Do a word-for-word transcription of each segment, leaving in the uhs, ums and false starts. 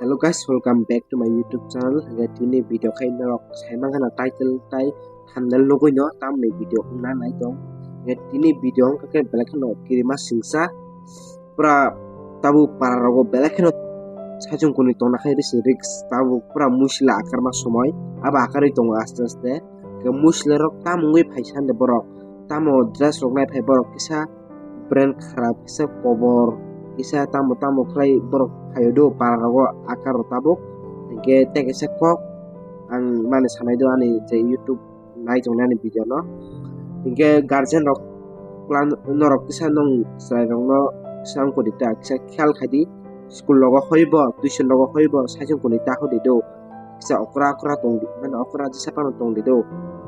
Hello guys, welcome back to my YouTube channel. Hingke tini video khe norok sai mankha na title tai thumbnail nugui no tamni video wngna nai tong. Hingke tini video wngkha khe belai kheno kirima singsa pura tabuk para rogo belai kheno saichung kuni tongna khe risi risk tabuk pura musila akarma somoi abo akarwi tongo aste aste. Hingke musila rok tamo wngwi phai sande borok tamo dress rok nai phai borok kisa brand kharap kisa kobor kisa tamo tamo khlai borok phaio do para rogo akar rok tabuk hingke tei kaisa kok ang mani sanai do ani je YouTube nai tongnani video no hingke guardian rok plan norok kisa nung chwrai rok no kisa wngkha di ta kisa khiyal khai di school rogo hoi bo tuition rogo hoi bo saichung kuni ta hodi do. Kisa okra okra tong di, mane okra jesa phano tong di do.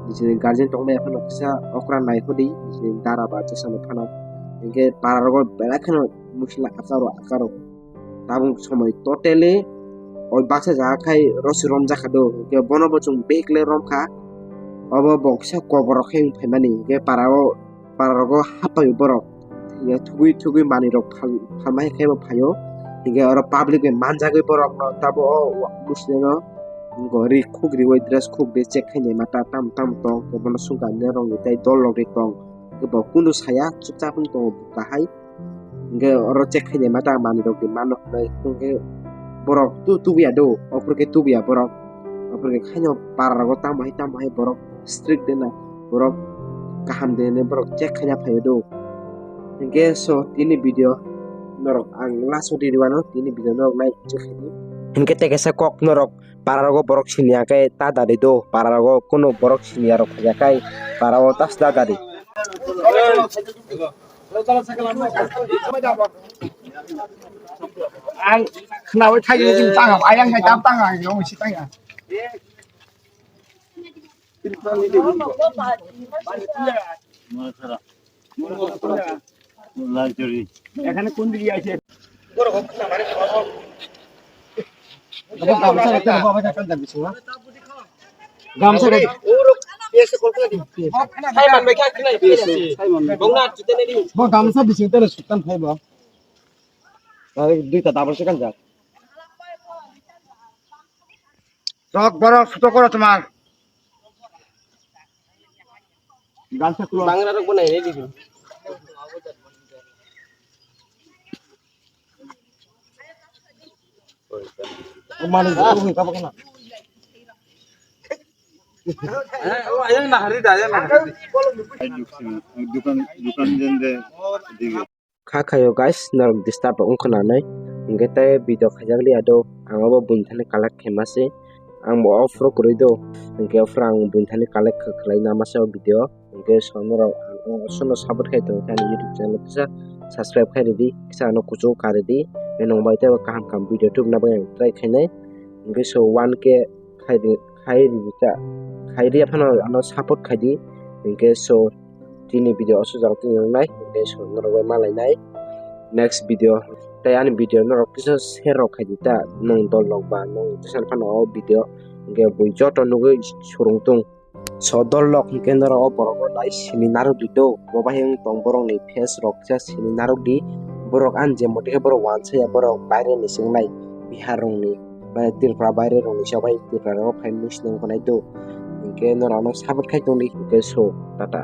Nijini guardian tong maya phano kisa okra nai hodi, nijini dara ba jesa no phano. Hingke para rogo belai kheno musila akaro akaro. Tabuk somoi totally oi baksa jaga khai rosi rom jakha do. Hingke bono bo chwng bag le rom kha. Obo bo kisa kobor rok khe wng phaimani. Hingke para o para rogo hapai borok ya thugui thugui manwi rok phal phalmai khe bo phaio hingke oro public bai manjagwi borok no tabo o musle no gori khuk riwi dress khuk ri check khainai mata tam tam tong bono sungkha nini rok ni tei dol rok ri tong bo kunu saya chupchap wng tongo kahai hingke oro check khainai mata manwi rok ri mano hinwi hingke borok tu tubuya do ophor khe tubuya borok ophor khe khaino para rogo tamo hai tamo hai borok strict de na borok kaham de hinwi borok check khaina phaio do. Hingke so tini video norok ang last o riri wano tini video norok nai check khaidi. Hingke tei kaisa kok norok para rogo borok siniya khe ta dari do para rogo kuno borok siniya rok khaja khai para o tas ta dari. Ang khnawi thagi ni tang ayang hai tam tang ang yong si tang ya. এখানে কোন দিকে আছে? Gamsa gamsa. Bo gamsa bising tele sutan phaibo. Tare duita double second ja. Rok borok suto koro tomar. Gamsa kulo. Bangra rok bo nai ready. Mani buku ni kapa kena. Ayang nahari da, ayang nahari. Dukan, dukan jende dige. Kha khayo guys, norok disturb wngkha nanai. Hingke tei video khaijak liya do. Ang obo buini thani collect khaima se. Ang bo off ro kwrwi do. Hingke off ro ang buini thani collect kha-, khlai nama se o video. Hingke so norok ang sono support khai tongo ani YouTube channel kisa subscribe khai ridi. Kisa ano kuchuk ka ridi. Tei nwng bai tei kaham kaham video tubuna bagwi ang try khainai. Hingke so one K khai di, khai ridi ta. Khai riya phano ano support khai di. Hingke so tini video o sujak tini wngnai, hingke so norok bai malainai next video. Tei ani video norok kisa share rok khaidi ta, nwng dol rok ba nwng teisa phano o video hingke bui joto nugwi surung tung. So dol rok hingke norok o borok rok nai sini narwk di do, bo bai wng tong borok ni face rok kisa sini narwk di, borok ani je mote khe borok wansaya borok baire ni se wngnai Bihar rok ni. Bai Tripura baire rok ni sa bai Tripura rok phai mui swnam khe nai do. Hingke norok no support khai tongdi hingke so tata.